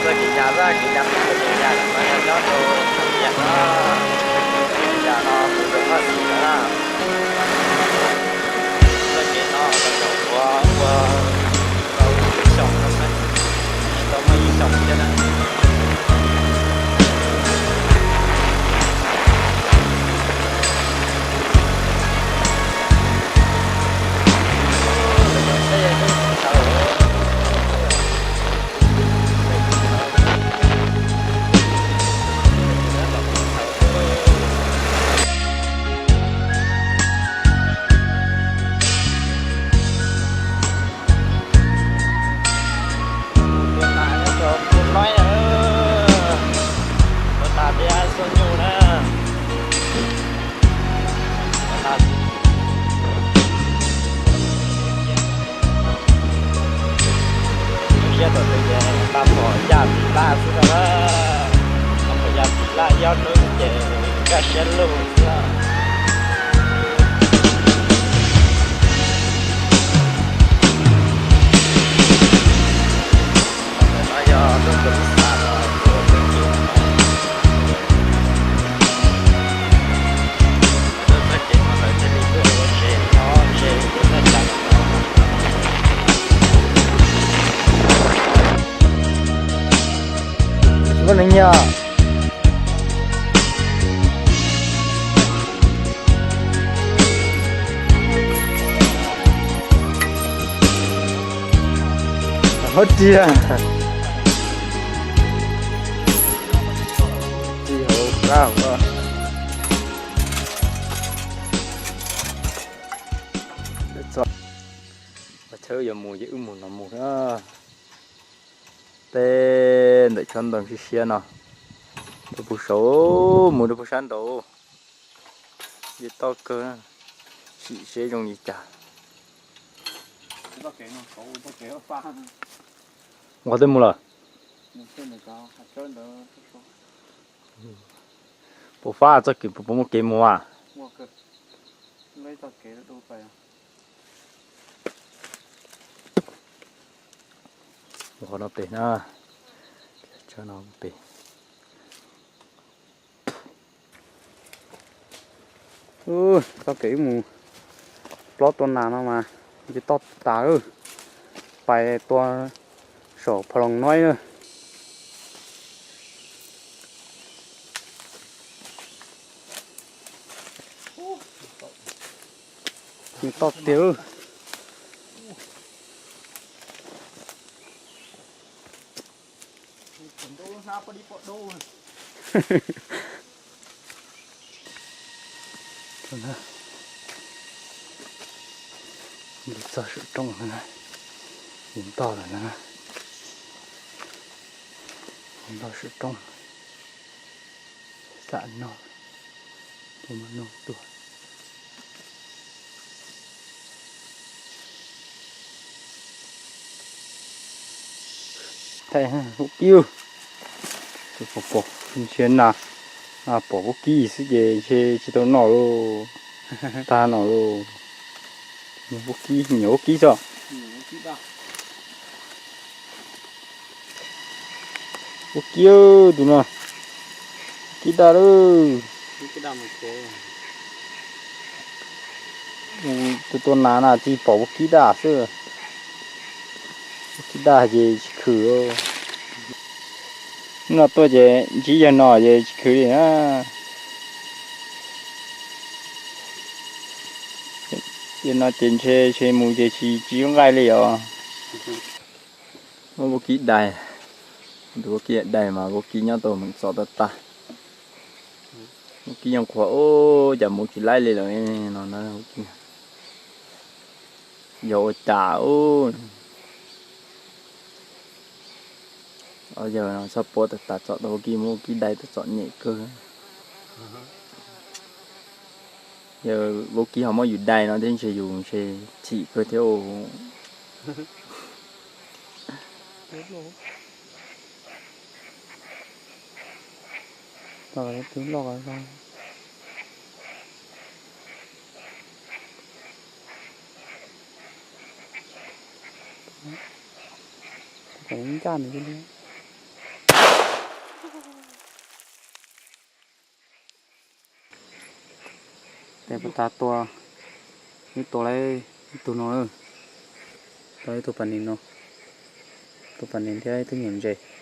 Txoj kev yas, txoj kev yas pem txoj kev yas no yog nyob rau Hmoob Nyab no, yas no mus rau Paj Xis no na. Txoj kev no tau ua ua tau ib xyoos no xwb, tsis tau muaj ib xyoos thiab na. Tua nas nyob rau Phu Noib na, tua nas thiab xuab nyuj na. Tua nas lub siab thaum twg ces tau pom yaj tim laj xwb no na. Tau pom yaj tim laj, ib ob hnub ces kaj siab lug xwb. Tsis muaj neeg nyiam. Hauv tiag. Txij hauv plab hauv. Txog, ua tshawb yuav mus ces wb mus no mus na. Tej ntawm tsob ntoo siab siab no, rau puag saud mus rau puag sab nraud. Yog toj kawg, sim seb zoo li cas. Ua twb mus lawm. Puas fab txoj kev, puas muaj kev mus a? Ua qhov no pem na, tsob no pem. Txoj kev mus plob tua nas no mas nce toj tas, pais tua saum Pha Loos Noib na. Nce toj tiag. Mus txog saum roob, yus ntog lawm na, yus ntog saum roob, xam noj, tua maj noj tuaj. Thaij vaub kib, pom pom ntshe nas, pom vaub kib xwb ces ntshe tsis tau noj lauj, tag noj lauj. Vaub kib, nyiam vaub kib tso. Vaub kib, tus no, vaub kib daj lawm. Tus tua nas na tsis pom vaub kib daj xwb. Vaub kib daj ces tsis khwm. Hnub no tuaj ces ntsib yawg no ces tsis khwv li na. Yawg no ces ntshe, ntshe mus ces tsis, tsis zoo nqaij li os. Muab vaub kib dai, tus vaub kib dai mas vaub kib nyob tau meem txom tag tag. Vaub kib yeej qhuas, ub, cas mus tsis laib li lawm no na. Yog ua cas ub, yawg no txhob puab tas tas txom tau vaub kib, muab vaub kib dai tas txom nyem kawg. Yog vaub kib ho muab yus dai no thiab ntshe yus ntshe chim kawg thiab. Twb loj. Tseem ncaj nws thiab. Tes puas tas tua ib tua lawm ib tug no, tua ib tug pas nis no, tus pas nis thiab ib tug nyuam ntses.